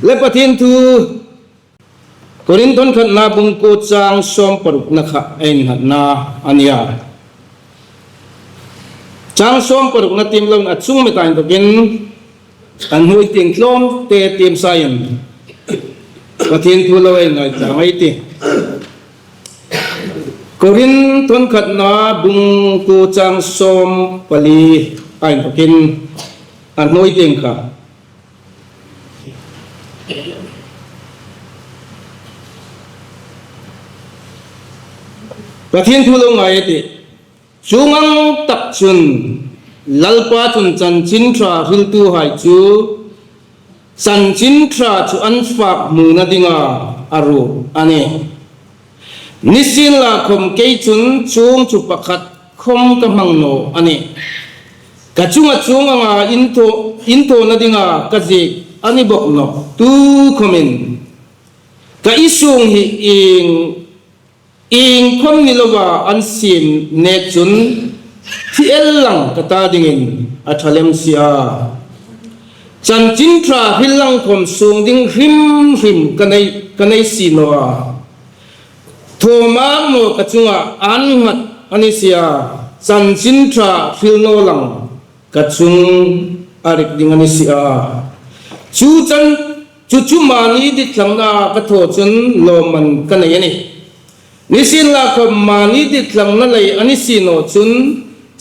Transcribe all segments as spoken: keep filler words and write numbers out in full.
Le Pathien thu Korinth khatna bung kuo chang sawm parukna kha ei innghatna a nih a. Chang sawm parukna tiem loin a chung mita inthokin a hnuoi tieng tlawmte tiem sain Pathien thu lo ei ngaithlak ei tih. Korinth khatna bung kuo chang sawm pali a inthokin a hnuoi tieng kha. Pathien thu lo ngai ei tih. Chuong ang tak chun Lalpa chun chanchin ṭha hriltuhai chu chanchin ṭha chu an fak hmuna dinga a ruot a nih. Nisienlakhom kei chun chuong chu pakhat khom ka hmang naw a nih. Ka chunga chuong anga inthaw, inthawna dinga ka ziek a ni bawk nawh. Tukhomin ka isûng hi ieng, iengkhom ni loa an siem nek chun thi el lang ka ta dingin a ṭha lem si a. Chanchin ṭha hril lang khom sûng ding hrim hrim ka nei, ka nei si naw a. Thaw mamaw ka chunga an nghat a ni si a, chanchin ṭha hril naw lang ka chung a rik ding a ni si a. Chu chan, chu chu mani dithlangna ka thaw chun lawmman ka nei a nih. Nisienlakhom mani dithlangna lei a ni si naw chun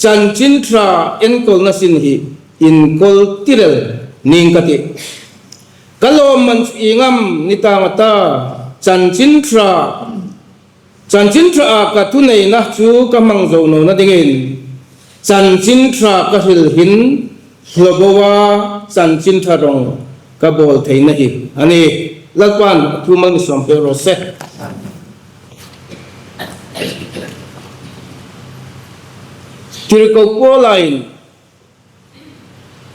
chanchin ṭha enkawlna sin hi inkawl tir el ning ka tih. Ka lawmman chu ieng am ni tang a ta, chanchin ṭha, chanchin ṭha a ka thuneina chu ka hmang zo nawna dingin, chanchin ṭha ka hril hin hlaw boa chanchin ṭha rawng ka bawl theina hi a nih. Lalpan a thu mal mi sawm pek raw se. Tirko Paulain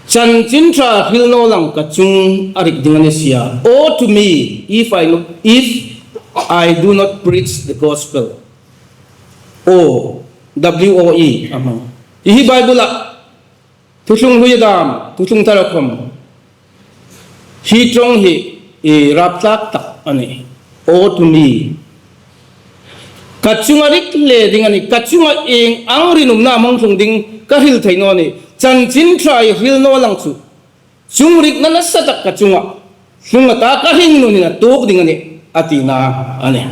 chanchin ṭha hril naw lang ka chung a rik ding a ni si a. Woe to me if I, if I do not preach the gospel. O, W O E, a hmang. Hi hi Bible-a thuthlung hlui dam, thuthlung thara khom. Hi ṭawng hi, i, rapthlak tak a nih. Woe to me. Ka chunga rik le ding a nih, ka chunga ieng ang rinumna hmang tlung ding ka hril thei naw a nih. Chanchin ṭha hi hril naw lang chu chung rikna nasa tak ka chunga tlung a ta, ka hringnun hin a tuok ding a nih, a tina a nih.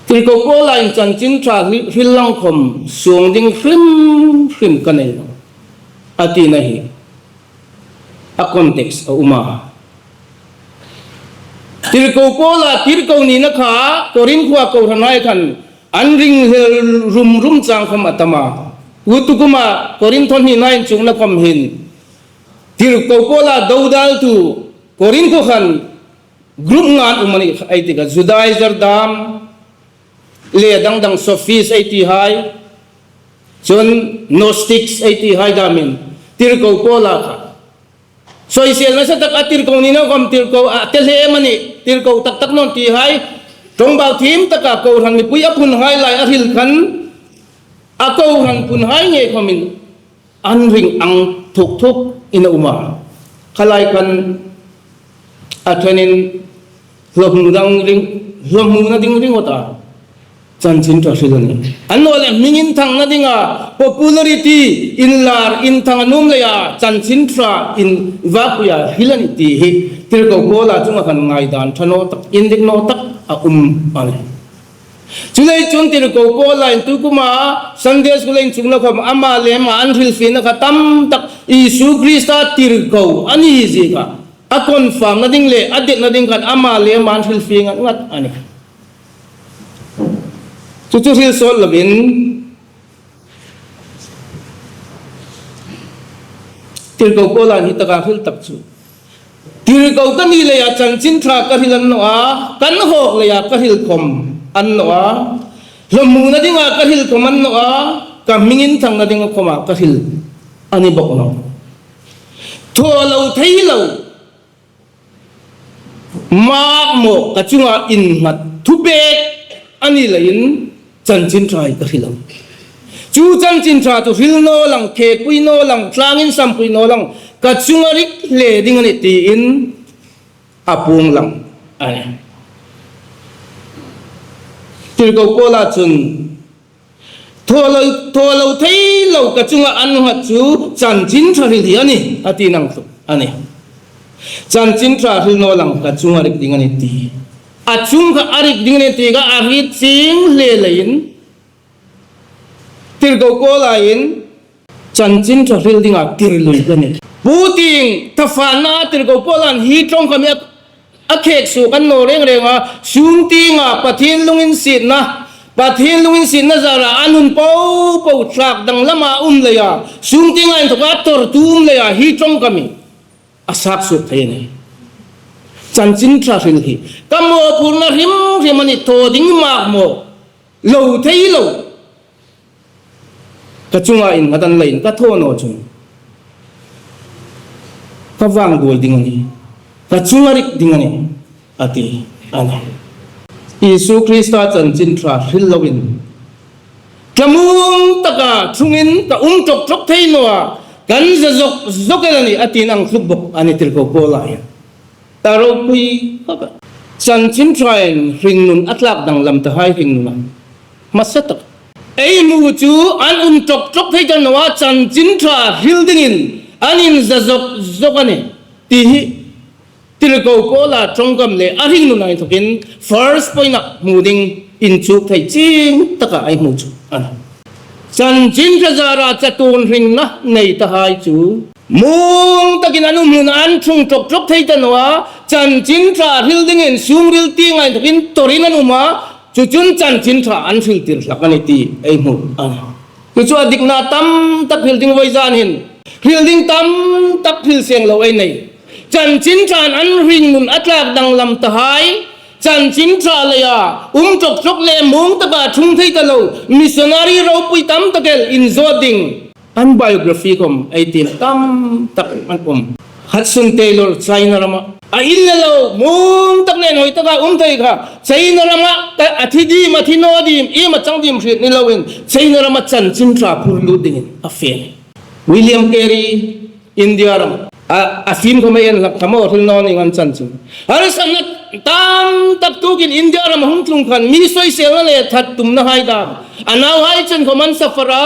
Tirko Paulain chanchin ṭha hril, hril lang khom sûng ding hrim hrim ka nei naw a tina hi a context a um a. Tirko Paula tirko nina kha Korinth khuoa kohranhai khan an ring rum rum chang khom a tam a. Tukum a Korinth hnina inchukna khom hin tirko Paula dodaltu Korinth khuo khan group nga an um a nih, ei ti kha Judaizer dam le dang dang, Sophists ei ti hai, chun Gnostics ei ti hai damin tirko Paula kha soisel nasa tak a tirko nina khom tirko a te hle am a nih, tirko tak tak naw ti hai, ṭawngbau thiem taka kohran mipui a phun hai lai a hril khan a kohran phun hai ngei khomin an ring ang thuk thukin a um a. Kha lai khan a ṭhenin hlaw hmuna ding ring, hlaw hmuna ding ringawta chanchin ṭha hril a nih. Annawleh hming inthangna dinga popularity, inlar inthang a nuom leia chanchin ṭha invakpuia hril a nih ti hi tirko Paula chunga khan ngaidan ṭha naw tak, indik naw tak a um a nih. Chuleiin chun tirko Paulain tukuma Sunday School inchukna khom ama le ama an hrilfiena kha tam tak Isu Krista tirko a ni zie kha a confirm-na ding le a detna ding khan ama le ama an hrilfie ngat ngat a nih. Chu chu hril sawt lovin tirko Paulain hi taka hril tak chu, tirko ka ni leia chanchin ṭha ka hril a ni naw a, kan hawk leia ka hril khom a ni naw a, hlaw hmuna dinga ka hril khom a ni naw a, ka hming inthangna dinga khoma ka hril a ni bawk naw. Thaw lo thei lo, mamaw ka chunga innghat thupek a ni leiin chanchin ṭha hi ka hril a nih. Chu chanchin ṭha chu hril naw lang, khekpui naw lang, tlangin sampui naw lang, ka chunga rik hle ding a nih tiin a puong lang a nih. Tirko Paula chun thaw lo, thaw lo thei lo ka chunga an hung chu chanchin ṭha hril hi a nih, a ti nang chu a nih. Chanchin ṭha hril naw lang ka chunga rik ding a nih ti. A chung kha a rik ding a nih ti kha a hriet chieng hle leiin Tirko Paula'n chanchin ṭha hril dinga tir lui ka nih. Puting thafanna Tirko Paula'n hi ṭawng khami a, a khek suok a ni naw reng reng a, sung tienga Pathien lunginsietna, Pathien lunginsietna zara a nun po po tlak danglama um leia, sung tienga inthawka tawrtu um leia hi ṭawng khami a sak suok thei a nih. Chanchin ṭha hril hi ka mawphurna hrim hrim a nih, thaw ding mak maw lo thei lo. Ka chunga innghat a ni leiin ka thaw naw chun ka vangduol ding a nih, ka chunga rik ding a nih, a ti a nih. Isu Krista chanchin ṭha hril loin thlamuong taka chungin ka um ṭawk ṭawk thei naw a, kan za zok zok el a nih, a tiin a tluk bok a nih Tirko Paula hin. A ropui khawp a. Chanchin ṭhain hringnun a tlak danglam tahai hringnuna hmasa tak. Ei hmu chu an um ṭawk ṭawk thei ta naw a, chanchin ṭha hril dingin an inza zok zok a nih ti hi Tirko Paula ṭawngkam le a hringnuna inthokin first point-a hmu ding inchuk thei chieng taka ei hmu chu a nih. Chanchin ṭha zara chatuon hringna nei tahai chu muong takin an um hmun an ṭhung ṭawk ṭawk thei ta naw a, chanchin ṭha hril dingin sung ril tienga inthokin tawrin an um a, chu chun chanchin ṭha an hril tir hlak a nih ti ei hmu a nih. Chu chu a dikna tam tak hril ding voi zan hin, hril ding tam tak hril seng lo ei nei. Chanchin ṭhain an hringnun a tlak danglam tahai, chanchin ṭha leia um ṭawk ṭawk le muong taka ṭhung thei ta lo missionary ropui tam tak el inzawt ding. An biography khom ei tiem tam tak an um. Hudson Taylor China rama a in le lo muong tak le inhawi taka um thei kha China rama a thi dim, a thi naw dim, iem a chang dim hriet ni loin China rama chanchin ṭha phur lut dingin a fe. William Carey India ram a, a fim khom ei en hlak kha maw, hril naw ning an chanchin. Harsatna tam tak tukin India ram hung tlung khan mi soiselna le that tumna hai dam, a nauhai chen khom an suffer a,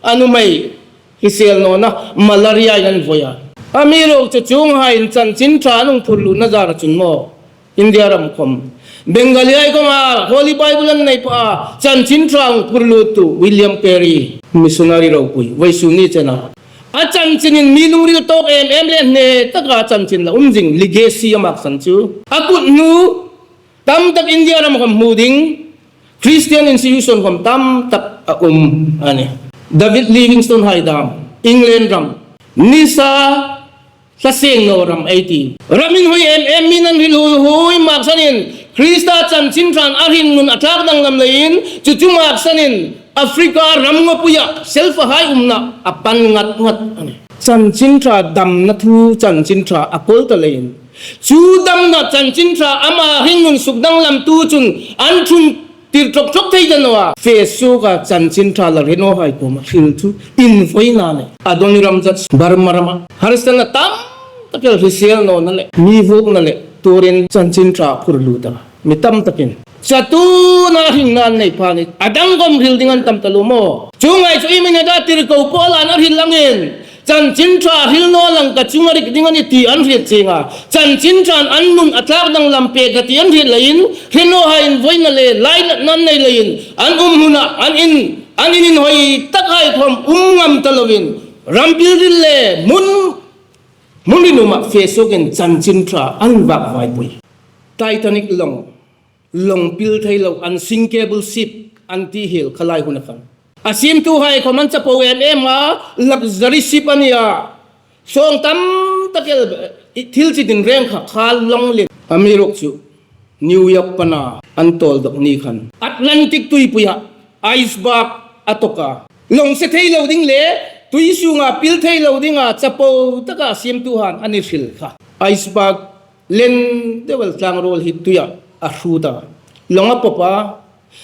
a nuhmei hrisel nawna malaria-in an voi a. Amiruokchu chuonghaiin chanchin ṭha an hung phur lutna zara chun maw, India ram khom Bengali-hai khom a Holy Bible an nei pha a, chanchin ṭha hung phur luttu William Carey, missionary ropui, vawisun ni chena a chanchinin mi lungril tawk em em le hne taka chanchin la um zing legacy a maksan chu. A kut hnu tam tak India ram khom hmu ding Christian institution khom tam tak a um a nih. David Livingstone hai dam, England ram, nisa hla seng naw ram ei ti. Ram inhawi em em mi'n an hril huoi huoi maksanin Krista chanchin ṭhain a hringnun a tlak danglam leiin chu chu maksanin Africa ram ngapuia self-a hai umna a pan ngat ngat a nih. Chanchin ṭha damna thu chanchin ṭha a kawl ta leiin chu damna chanchin ṭha ama hringnun suk danglamtu chun an ṭhung tir ṭawk ṭawk thei ta naw a, fe suoka chanchin ṭha la hre nawhai kuoma hril chu invoina le Adoniram Judge Burma rama harsatna tam tak el hrisel nawna le mi vuokna le tuorin chanchin ṭha phur lut a, mi tam takin chatuona hringna an nei pha a nih. A dang khom hril ding an tam taluo maw. Chuonghai chu iem ei ni a, Tirko Paula'n a hril angin chanchin ṭha hril naw lang ka chunga rik ding a nih ti an hriet chienga, chanchin ṭhain an nun a tlak danglam pek ka ti an hriet leiin hre nawhai invoina le lainatna an nei leiin an um hmuna an in, an in inhawi takhai khom um ngam ta loin ram pilril le hmun, hmun rinuma fe suokin chanchin ṭha an vak vaipui. Titanic lawng, lawng pil thei lo, unsinkable ship an ti hiel kha lai huna khan a siemtuhai khom an chapo em em a, luxury ship a nih a, sawng tam tak el, i, thil chi tinreng kha khal lawng lien. Amiruokchu New York pana an tawl dawk ni khan Atlantic tuipuia iceberg a tawk a, lawng se thei lo ding le tui sunga pil thei lo dinga chapo taka siemtuhaiin an hril kha. Iceberg len deu el tlangrol hi tuia a hrut a, lawng a pawp a,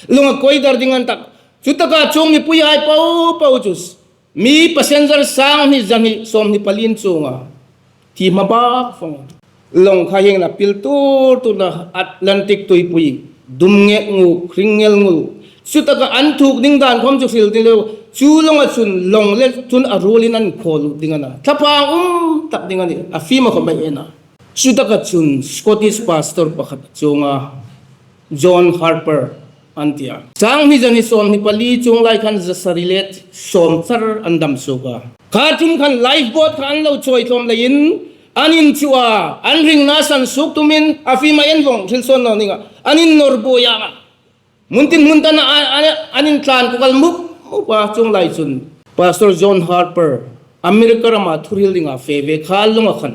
lawng a koi dar ding an tak. Chu taka chuong mipuihai po po chu Mi passenger sang hni za hni sawmhni palin chunga thi hma bak vong. Lawng kha hieng hin a pil tur tur a, Atlantic tuipui dum ngek nguk, hring ngel ngul. Chutaka an thuk ding dan khom chu hril ding lo. Chu lawnga chun lawng le chun a ruolin an khawl lut ding a na. Thlaphang um tak ding a nih. A fim a khom a en a. Chutaka chun Scottish pastor pakhat chunga John Harper an ti a. Sang hni za hni sawmhni pali chung lai khan za sari le sawm char an dam suok a. Kha ṭum khan lifeboat kha an lo chawi tlawm leiin an inchuh a, an hringna san suok tumin a fim a, en vong hril sawn naw ning a. An innawr buoi a. Hmun tin hmun tan a, a, a, an intlan kukal mup mup a, chuong lai chun Pastor John Harper America rama thuhril dinga fe ve kha lawnga khan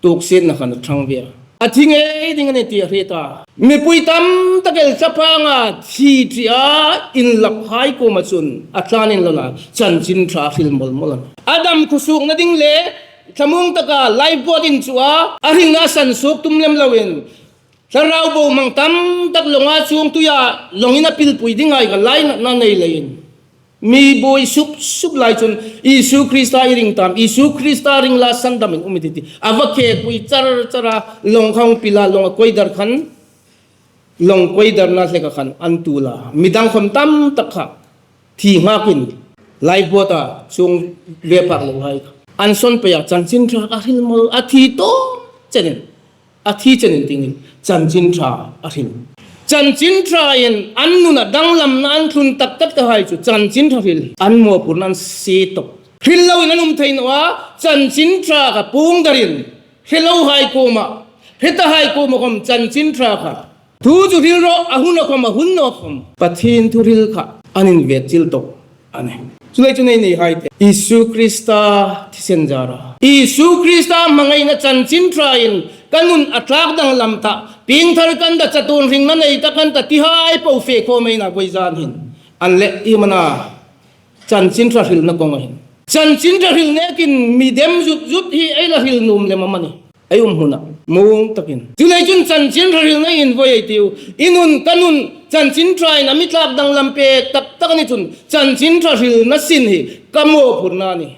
tuksietna khan a ṭhang ve a. A thi ngei ding a nih ti a hriet a. Mipui tam tak el thlaphanga thi ṭi a inlap hai kuoma chun a tlan inlawna chanchin ṭha hril mawl mawl a nih. A dam khuo suokna ding le thlamuong taka lifeboat inchuh a, a hringna san suok tum lem loin thlarau bohmang tam tak lawnga chuong tuia lawngin a pilpui ding hai kha lainatna nei leiin mi buoi sup sup lai chun Isu Krista i ring tam, Isu Krista ring la sandamin um i tih ti a va khekpui char char a, lawng kha hung pil a, lawng a koi dar khan, lawng koi darna hleka khan an tul a, midang khom tam tak kha thi nghakin lifeboat-a chuong ve phak lo hai kha an sawn pei a, chanchin ṭha a hril mawl, a thi tawp chenin, a thi chenin dingin chanchin ṭha a hril. Chanchin ṭhain an nuna danglamna an thlun tak tak hai chu chanchin ṭha hril hi an mawphurna an sie tawp. Hril loin an um thei naw a, chanchin ṭha kha puong darin hre lo hai kuoma, hre ta hai kuoma khom chanchin ṭha kha thu chu hril rawh, a huna khom, a hun naw khom Pathien thuhril kha an invet chil tawp a nih. Chuleiin chu nei nei hai te, Isu Krista thisen zara, Isu Krista hmangaina chanchin ṭhain ka nun a tlak danglam ta, piengthar kan ta, chatuon hringna nei ta kan ta ti hai po fe khom ei na voizan hin. An le i mana chanchin ṭha hrilna kawnga hin, chanchin ṭha hril nekin mi dem zut zut hi ei la hril nuom lem am a nih? Ei um huna muong takin. Chuleiin chun chanchin ṭha hrilna invoi ei tiu. I nun, ka nun, chanchin ṭhain a mi tlak danglam pek tak tak a ni chun chanchin ṭha hrilna sin hi ka mawphurna a nih.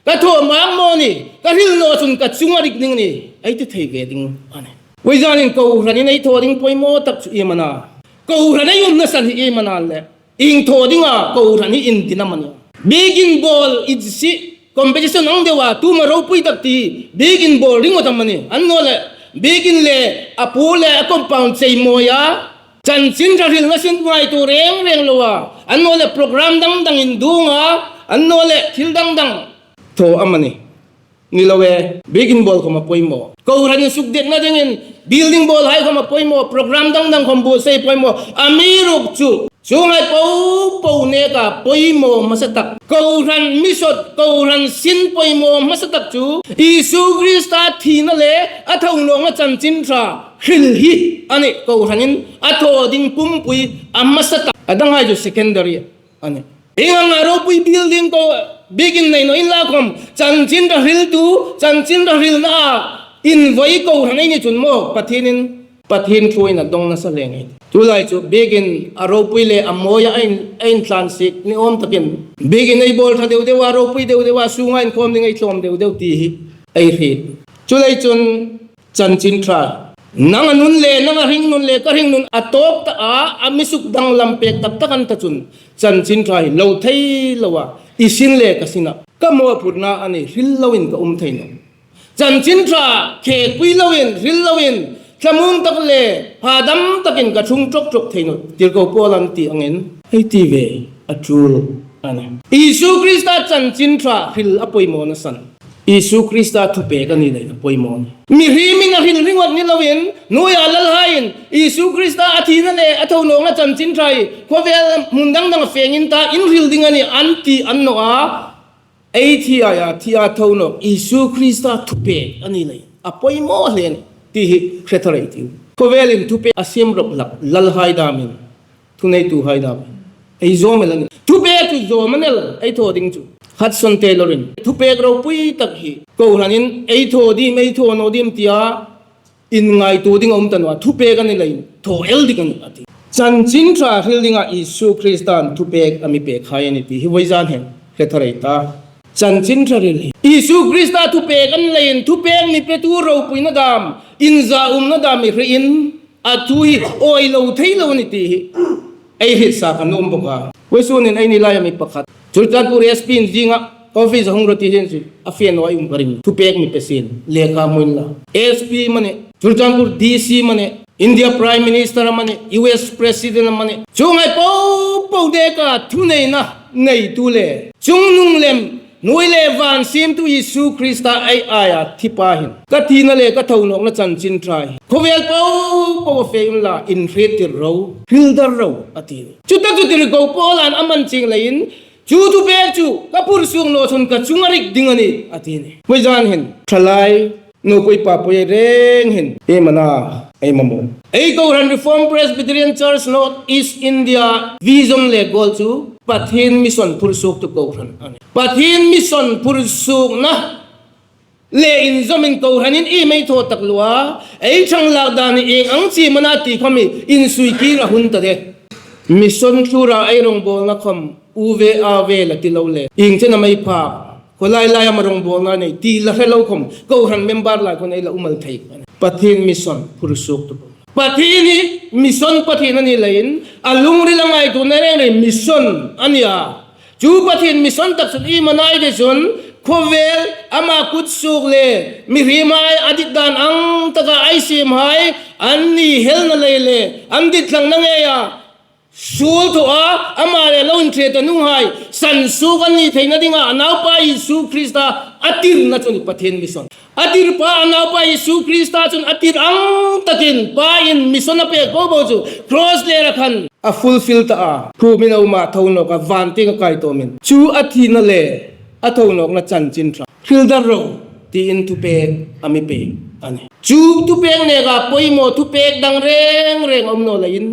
Ka thaw mak maw ni, ka hril naw chun ka chunga rik ding a nih, ei ti thei ve ding a nih. Voizanin kohranin ei thaw ding poimaw tak chu iem a na? Kohran ei umna san hi iem a na le? Ieng thaw dinga kohran hi indin am a nih? Biekin bawl insi competition ang deua tu am a ropui tak ti biekin bawl ringawt am a nih? Annawleh biekin le a pu le a compound chei mawia chanchin ṭha hrilna sin ngaituo reng reng loa, annawleh program dang dang induonga, annawleh thil dang dang thaw am a nih? Ni lo e, biekin bawl khom a poimaw. Kohran insukdetna dingin building bawl hai khom a poimaw, program dang dang khom buotsai poimaw. Amiruokchu chuong hai po po neka poimaw hmasa tak, kohran mi sawt, kohran sin poimaw hmasa tak chu Isu Krista thina le a thonawkna chanchin ṭha hril hi a nih. Kohranin a thaw ding pumpui a hmasa tak, a dang hai chu secondary a nih. Ieng anga ropui building ko, biekin nei naw inla khom, chanchin ṭha hriltu, chanchin ṭha hrilna a invoi kohran ei ni chun maw, Pathienin, Pathien thuin a dawng nasa lem ei. Tulai chu biekin a ropui le a mawia ei, ei intlansiek ni awm takin, biekin ei bawl ṭha deu deu a, ropui deu deu a, sunga inkhawm ding ei tlawm deu deu ti hi ei hriet. Chuleiin chun chanchin ṭha, nanga nun le, nanga hringnun le, ka hringnun a tawp ta a, a mi suk danglam pek tak tak an ta chun chanchin ṭha hi lo thei loa, i sin le ka sina ka mawphurna a nih, hril loin ka um thei nawh. Chanchin ṭha khekpui loin, hril loin, thlamuong tak le pha dam takin ka ṭhung ṭawk ṭawk thei nawh. Tirko Paula'n ti angin ei ti ve a tul a nih. Isu Krista chanchin ṭha hril a poimawna san Isu Krista thupek a ni leiin a poimaw a nih. Mihriemin a hril ringawt ni loin, hnuoia lalhaiin Isu Krista a thina le a thonawkna chanchin ṭha hi khawvel hmun dang danga fengin ta in hril ding a nih an ti a ni naw a. Ei thi aia, thi a thonawk Isu Krista thupek a ni leiin a poimaw hle a nih ti hi hre thar ei tiu. Khawvelin thupek a siem rawp hlak lalhai damin thuneituhai dam ei zawm el a nih. Thupek chu zawm a ni el, ei thaw ding chu. Hudson Taylor-in thupek ropui tak hi kohranin ei thaw dim, ei thaw naw dim tia inngaituo ding a um ta naw a, thupek a ni leiin thaw el ding a nih a ti. Chanchin ṭha hril dinga Isu Krista'n thupek a mi pek hai a nih ti hi voizan hin hre thar ei ta. Chanchin Ṭha hril hi Isu Krista thupêk a ni leiin, thupêk mi petu ropuina dâm, inzaumna dâm mi hrein, a thu hi awi lo thei lo ni ti hi ei hriet sa ka nuom bawk a. Vawisun hin eini laia mi pakhat Churachandpur S P in zinga office a hung ro ti hin chu a fe naw ei um ka ring. Thupêk mi pe sien lekha hmu inla. S P amanih, Churachandpur D C amanih, India Prime Minister amanih, U S President amanih, chuong hai po po nêka thuneina neitu le chungnung lem hnuoi le vân siemtu Isu Krista ei aia thi pa hin, ka thina le ka thonawkna chanchin ṭha hi khawvel po po a fe unla, inhriettir ro, hril dar ro, a ti. Chuta chu tirko Paula'n a man chieng leiin, chu thupêk chu ka phur suok naw chun ka chunga rik ding a nih, a ti a nih. Vawizan hin ṭhalai nupui papui ei rêng hin ei mana ei mamaw. Ei kohran Reformed Presbyterian Church North East India vision le goal chu Pathien mission phur suoktu kohran a nih. Pathien mission phur suokna le inzawmin kohranin ei mi thaw tak lua, ei ṭhang lak dan hi ieng ang chiem a na ti khawm hi insui kîr a hun ta de. Mission tura ei rawngbawlna khawm u ve a ve la ti lo le, ieng chen am ei phak, khawlai lai am rawngbawlna nei ti la hre lo khawm, kohran member lai khawm ei la um el thei. Pathien mission phur suoktu. Pathien hi mission Pathien a ni leiin, a lungril a ngaituona reng reng mission a nih a. Chu Pathien mission tak chun ei mana ei ti chun, khawvel ama kut suok le mihriemhai a dit dan ang taka ei siemhai, anni helna lei le an dit tlangna ngeia suol thaw a, ama le lo inṭhe ta nuhai sansuok an ni theina dinga a naupa Isu Krista a tirna chu a nih Pathien mission. A tir pa, a naupa Isu Krista chun a tir ang takin pain mission a pêk po po chu cross le ra khan a fulfill ta a. Khum in a um a, thonawk a, van tieng a kai tawmin chu a thina le a thonawkna chanchin ṭha hril dar ro tiin thupêk a mi pêk a nih. Chu thupêk nêka poimaw thupêk dang rêng rêng a um naw leiin,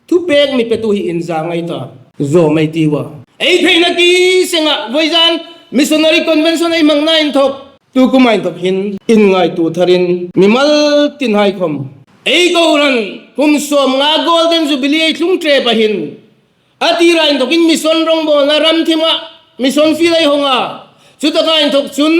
thupêk mi petu hi inza ngai ta, zawm ei tiu a. Ei theina ki senga vawizan missionary convention ei hmangna inthawk, tu kuma inthawk hin inngaituo tharin mimal tinhai khawm, ei kohran kum sawmnga Golden Jubilee ei tlung ṭepa hin, a tira inthawkin mission rawngbawlna ram thima mission field ei hawng a. Chutaka inthawk chun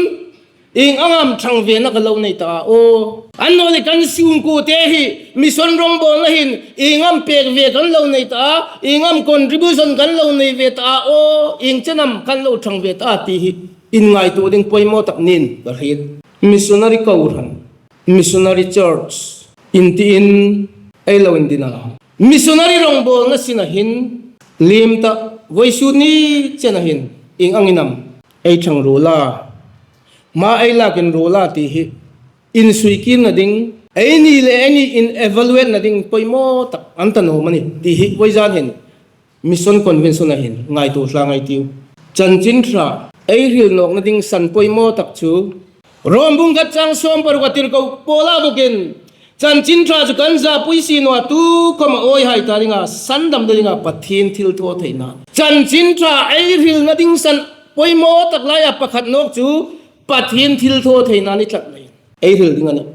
ieng ang am ṭhang vena kan lo nei ta a aw. Annawleh kan sungkuo te hi mission rawngbawlna hin ieng am pêk ve kan lo nei ta a, ieng am contribution kan lo nei ve ta a aw, ieng chen am kan lo ṭhang ve ta a ti hi inngaituo ding poimaw tak nin ka hriet. Missionary kohran, missionary church in tiin ei lo indin a. Missionary rawngbawlna sina hin liem ta, vawisun ni chena hin ieng angin am ei ṭhang ruol a, hma ei lakin ruol a ti hi insui kîrna ding, eini le eini in evaluate-na ding poimaw tak an ta naw am a ni ti hi vawizan hin mission convention-a hin ngaituo tlang ei tiu. Chanchin Ṭha ei hril nawkna ding san poimaw tak chu Rom bung khat chang sawm paruk a tirko Paula bawkin, Chanchin Ṭha chu kan zapui si naw a, tu khawma awihai ta dinga sandamna dinga Pathien thilthawtheina. Chanchin Ṭha ei hrilna ding san poimaw tak laia pakhat nawk chu Pathien thilthawtheina ni tlat leiin ei hril ding a nih.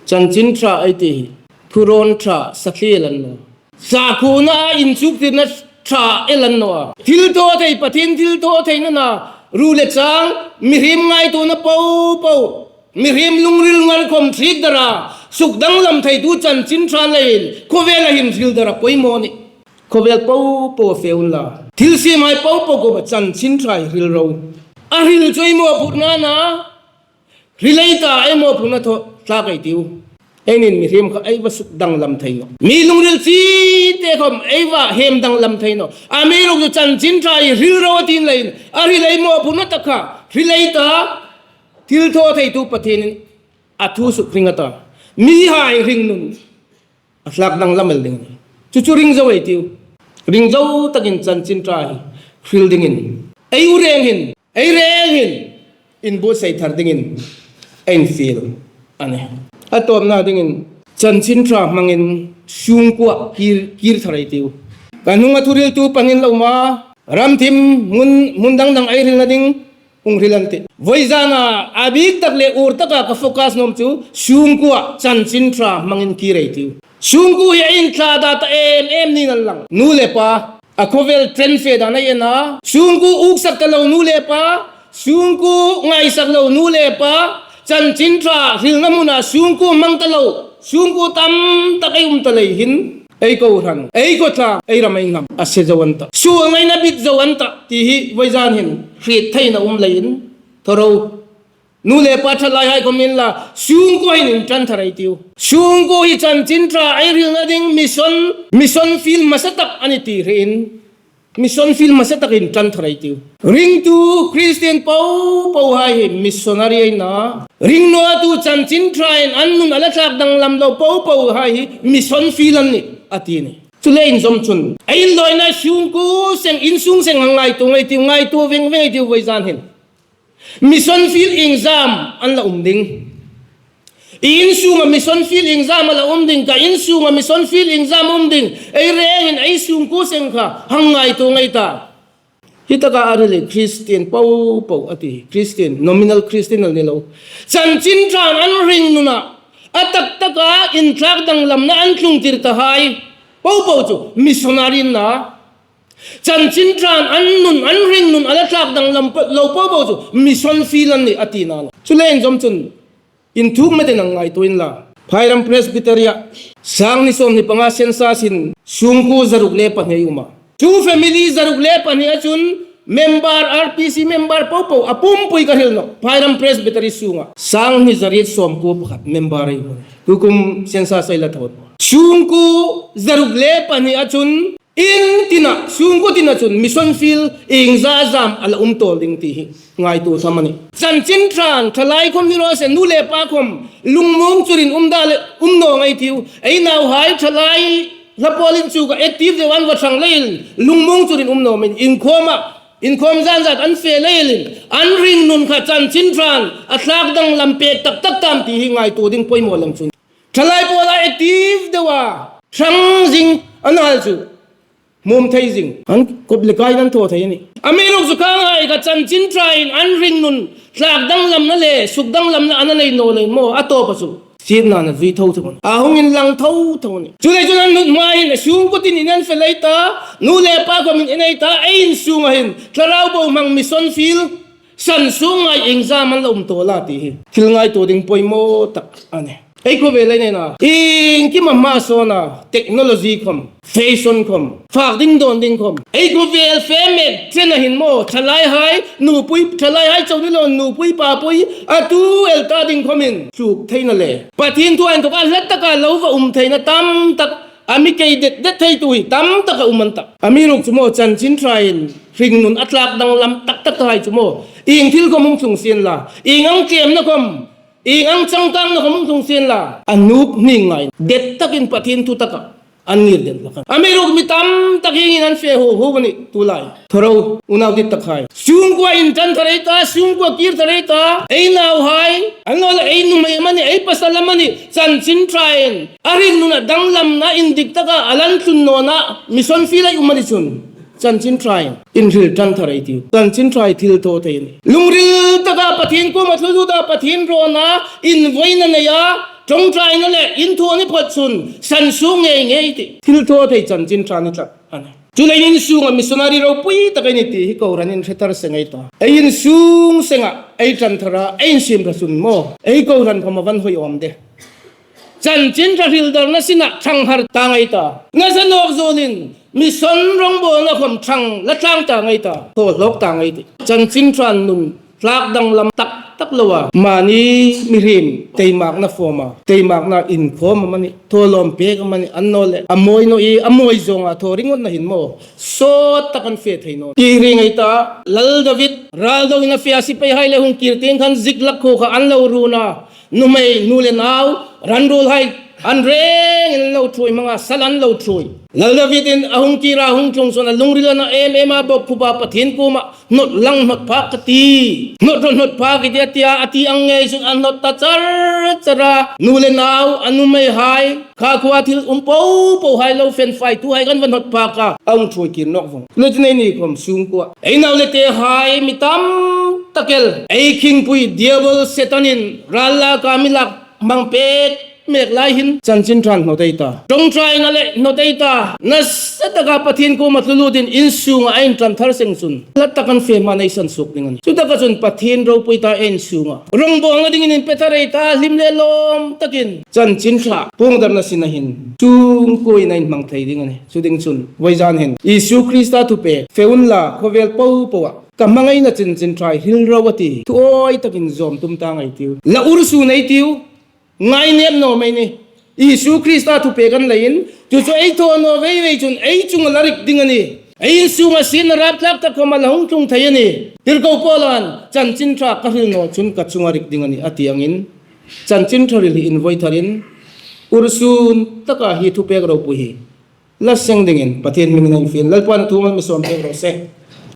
Chanchin Ṭha ei ti hi phurrawn ṭha, sathli el an naw, sakhuona inchuktirna ṭha el an naw a. Thilthawthei, Pathien thilthawtheina na, ru le chang, mihriem ngaituona po po, mihriem lungril ngar khawm hriek dara sukdanglam theitu Chanchin Ṭha leiin khawvela hin hril dara poimaw a nih. Khawvel po po fe unla, thilsiemhai po po kuoma Chanchin Ṭha hi hril ro. A hril chu ei mawphurna a na, hril ei ta, ei mawphurna thaw tlak ei tiu. Einin mihriem kha ei va sukdanglam thei nawh. Mi lungril chite khawm ei va hemdanglam thei nawh. Amiruokchu Chanchin Ṭha hi hril ro a ti leiin, a hril ei mawphurna tak kha hril ei ta, thilthawtheitu Pathienin a thu suk hring a ta, mihai hringnun a tlak danglam el ding a nih. Chu chu ring zo ei tiu. Ring zo takin Chanchin Ṭha hi hril dingin ei u reng hin, ei reng hin inbuotsai thar dingin ei infiel a nih. A tawpna dingin Chanchin Ṭha hmangin sungkuoa kîr, kîr thar ei tiu. Kan hnunga thuhriltu pangin lo ma, ram thim hmun, hmun dang dang ei hrilna ding hung hril an tih. Vawizana a bik tak le ur taka ka focus nuom chu sungkuoa Chanchin Ṭha hmangin kîr ei tiu. Sungkuo hi a inthlada ta em em niin a lang. Nu le pa, a khawvel ṭhen fe dan ei en a. Sungkuo uksak ta lo nu le pa, Sungkuo ngaisak lo nu le pa, chanchin ṭha hrilna hmuna sungkuo hmang ta lo, sungkuo tam tak ei um ta lei hin, ei kohran, ei khawtlang, ei ram ei hnam a se zo an ta. Suol ngaina bit zo an ta, ti hi vawizan hin hriet theina um leiin, thaw ro. Nu le pa ṭhalaihai khawm inla, sungkuo hin inṭan thar ei tiu. Sungkuo hi chanchin ṭha ei hrilna ding mission, mission field hmasa tak a ni ti hrein, mission field hmasa tak inṭan thar ei tiu. Ringtu Christian popohai hi missionary ei na. Ringnawtu chanchin ṭhain an nun a la thlak danglam lo popohai hi mission field an nih, a ti a nih. Chu le inzawm chun, ei inlawina sungkuo seng, insung seng hang ngaituo ngei ei tiu, ngaituo veng veng ei tiu vawizan hin. Mission field iengzam an la um ding. I insunga mission field iengzam a la um ding, ka insunga mission field iengzam um ding. Ei rengin ei sungkuo seng kha hang ngaituo ngei ei ta. Hi taka a hril Christian popo a ti, Christian, nominal Christian a ni lo. Chanchin ṭhan an hringnuna, a tak taka inthlak danglamna an tlungtir tahai popo chu missionary an na. Chanchin ṭhan an nun, an hringnun a la thlak danglam lo popo chu mission field an nih, a ti a na. Chu le inzawm chun, inthuk metin hang ngaituo inla. Phairam Presbytery-a, sang hni sawmhni panga census hin sungkuo zaruk le pahni ei um a. Chu family zaruk le pahni a chun member, R P C member popo a pumpui ka hril nawh. Phairam Presbytery sunga sang hni zariet sawmkuo pakhat member ei um a. Tukum census ei la thaw. Sungkuo zaruk le pahni a chun, in tina, sungkuo tina chun mission field iengzam a la um tawl ding ti hi ngaituo tham a nih. Chanchin ṭhan, ṭhalai khawm ni raw se, nu le pa khawm lungmuong churin um da le, um naw ngei ei tiu. Ei nauhai ṭhalai hla pawlin chu ka active deu an va ṭhang leiin, lungmuong churin um naw ngei, inkhawma, inkhawm zan zat an fe leiin, an hringnun kha chanchin ṭhan a thlak danglam pek tak tak tam ti hi ngaituo ding poimaw lem chun. Ṭhalai pawla active deua ṭhang zing an hal chu hmum thei zing. An kop le kai an thaw thei a nih. Amiruokchu khanghai kha chanchin ṭhain an hringnun thlak danglamna le suk danglamna an nei naw leiin maw, a tawpa chu sietna'n a zui tho tho a nih. A hung inlang tho tho a nih. Chuleiin chun an hnawt hma hin a sungkuo tin in an fe lei ta, nu le pa khawmin in ei ta, ei insunga hin thlarau bohmang mission field san sung ngai iengzam an la um tawl a ti hi thil ngaituo ding poimaw tak a nih. Ei khawvel ei nei na, iengkim a hma sawna, technology khawm, fashion khawm, fak ding dawn ding khawm, ei khawvel fe mek chen a hin maw, ṭhalaihai, nupui, ṭhalaihai chau ni lo, nupui papui, a tu el ta ding khawmin tluk theina le Pathien thu a inthawka hla taka lo va um theina tam tak, a mi kei det det theitu hi tam tak a um an ta. Amiruokchu maw, chanchin ṭhain hringnun a thlak danglam tak tak hai chu maw, ieng thil khawm hung tlung sien la, ieng ang tlemna khawm, ieng ang changkangna khawm hung tlung sien la, a nuk hning ngai, det takin Pathien thu taka an ngir den hlak a. Amiruokchu mi tam tak hieng hin an fe ho ho a nih tulai. Thaw ro, unau dit tak hai. Sungkuoa inṭan thar ei ta, sungkuoa kir thar ei ta, ei nauhai, annawleh ei nuhmei amanih, ei pasal amanih, chanchin ṭhain a hringnuna danglamna indik taka a la tlun nawna mission field ei um a ni chun, chanchin ṭhain inhril ṭan thar ei tiu. Chanchin ṭhai thil thaw thei a nih. Lungril taka Pathien kuoma thlu zuta Pathien rawna invoina neia, ṭawngṭaina le inthuona phawt chun san sung ngei ngei ei tih. Thil thaw thei chanchin ṭha ni tlat a nih. Chuleiin insunga missionary ropui tak ei ni ti hi kohranin hre thar seng ei ta. Ei insung senga ei ṭan thara, ei insiem ṭha chun maw, ei kohran khawm a va inhawi awm de. Chanchin ṭha hril darna sina ṭhanghar ta ngei ta. Nasa nawk zuolin mission rawngbawlna khawm ṭhang la tlang ta ngei ta. Thaw hlawk ta ngei ei tih. Chanchin ṭhan nun thlak danglam tak tak loa mani mihriem teimakna fawma, teimakna inkhawm amanih, thawlawm pek amanih, annawleh a mawi naw i, a mawi zawnga thaw ringawtna hin maw, sawt tak an fe thei naw. Ti ring ei ta, Lal David ral doin a fe a, sipaihai le hung kir tieng khan Ziklag khuo kha an lo run a, nuhmei, nu le nau, ran ruolhai an rengin lo ṭhuoi hmang a, sal an lo ṭhuoi. Lal Davidin a hung kira hung tlung chun a lungril a na em em a, bawkkhupa Pathien kuoma hnawt lang hnawt phak ka ti. Hnawt rawh hnawt phak i ti a ti a, a ti ang ngei chun a hnawt ta char char a. Nu le nau, a nuhmeihai, kha khuoa thil um popohai lo fe fai tuhai khan va hnawt phak a, a hung ṭhuoi kir nawk vong. Leiin ei ni khawm sungkuoa ei nau le tehai mi tam tak el ei khingpui Diabol Setanin ral laka mi lak hmang pek mek lai hin chanchin ṭha hnawt ei ta. Ṭawngṭaina le hnawt ei ta. Nasa taka Pathien kuoma tlu lutin insunga a inṭan thar seng chun hla takin fe hma nei san suok ding a nih. Chutaka chun Pathien ropui ta insunga. Rongbawlna dingin inpe thar ei ta, hlim le lawm takin. Chanchin ṭha puongdarna sina hin sungkuoin a inhmang thei ding a nih. Chu ding chun vawizan hin Isu Krista thupek fe unla khawvel popoa ka hmangaina chanchin ṭha hi hril ro a ti. Thuawi takin zawm tum ta ngai ei tiu. La ursun ei tiu. Ngainep naw mei ni. Isu Krista thupek an leiin, chu chu ei thaw naw vei vei chun ei chunga la rik ding a nih. Ei insunga sietna rap tlak tak khawma la hung tlung thei a nih. Tirko Paulan, chanchin ṭha ka hril naw chun ka chunga rik ding a nih, a ti angin. Chanchin ṭha hril hi invoi tharin, ursun taka hi thupek ropui hi la seng dingin Pathien hmingin a infiel. Lalpan a thu mal mi sawm pek raw se.